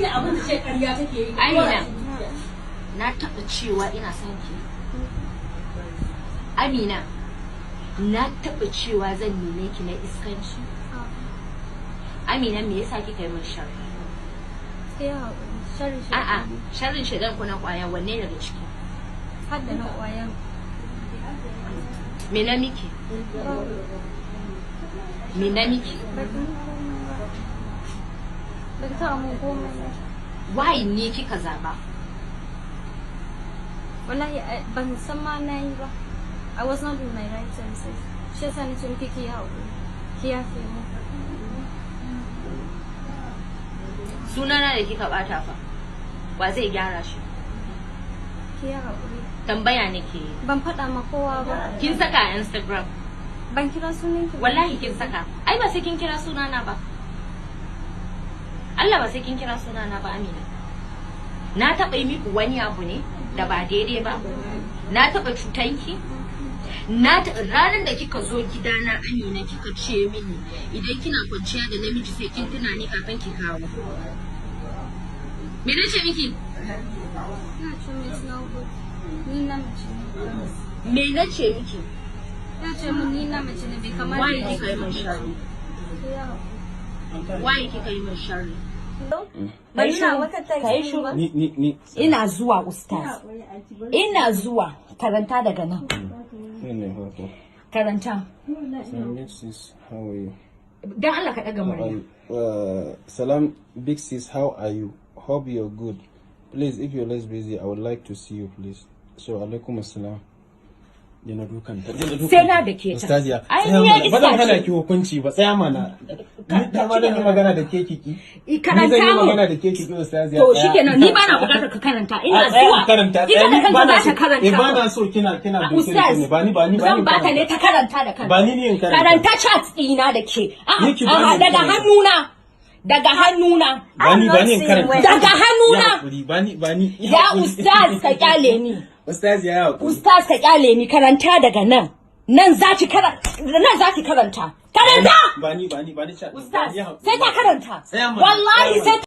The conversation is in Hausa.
da abin da ce ƙarya take yi. Amina, na taɓa cewa ina son ki? Amina, na taɓa cewa zan neme ki na iskanci? Amina, me yasa kika yi min sharri? Ki haƙuri. Sharri shi. A'a, sharrin shaidan ko na kwaya, wanne daga ciki? Har da na ƙwayan. Me na miki? Me na miki? Ba ki taɓa mun komai ba. Why ne kika zaba? Wallahi ban san ma na yi ba. I was not in my right senses. Shi yasa na ce miki ki yi haƙuri. Ki yafe mu. Sunana da kika bata fa, wa zai gyara shi? Ki yi haƙuri. Tambaya nake yi. Ban faɗa ma kowa ba. Kin saka a Instagram. Ban kira sunan ki ba. Wallahi kin saka. Ai ba sai kin kira sunana ba. Allah, ba sai kin kira sunana ba, Amina. Na taɓa yi miki wani abu ne da ba daidai ba? Na taɓa cutanki? Na taɓa? Ranar da kika zo gidana, Amina, kika ce mini idan kina kwanciya da namiji sai kin tuna ni kafin ki kawo. Me na ce miki? Ina ce min it's not good. Ni na mace ne. Me na ce miki? Ya ce mun ni na mace ne, bai kamata. Why kika yi min sharri? Ki yi haƙuri. Why kika yi min sharri? Ban nuna maka text ɗin ba. Ni Ina zuwa, ustaz. Ina zuwa. Karanta daga nan. Ni ne farko. Karanta. Salam, big sis, how are you? Dan Allah ka daga murya. Salam, big sis, how are you? Hope you're good. Please, if you're less busy, I would like to see you, please. So, alaikum assalam. Yana dukan ta. Yana dukan Sai na dake ta. Ustaziya. Ai, Tsaya ni ya mana. Ba zan iska hana ce. ki hukunci ba. Tsaya mana. Ni dama zan yi magana da ke kiki. I Ni karanta zan yi mu. magana da ke kiki, ustaziya. To Tsaya. shikenan, ni bana bukatar ka karanta. Ina A, tsaya zuwa. in karanta. Ita Tsaya, da ni kanta bana za ta karanta. Eh, bana so kina doke Ustaz, ni. Ba ni zan bata karanta. ne ta karanta da kanta. Ba ni ne in karanta. Karanta chat ɗina da ke. A'a, Ni ki bani a'a, in daga karanta. hannuna. Daga hannuna. Ba ni in karanta. Daga hannuna. Ya hakuri, ba ni. Ya ustaz, ka kyale ni. Ustaz, ya hakuri. Ustaz, ka kyale ni, karanta daga nan. Nan za ki karanta. Nan za ki karanta. Karanta! Ba ni chat. Ustaz, Ya hakuri. sai ta karanta. Tsaya mana. Wallahi Tsaya sai mana.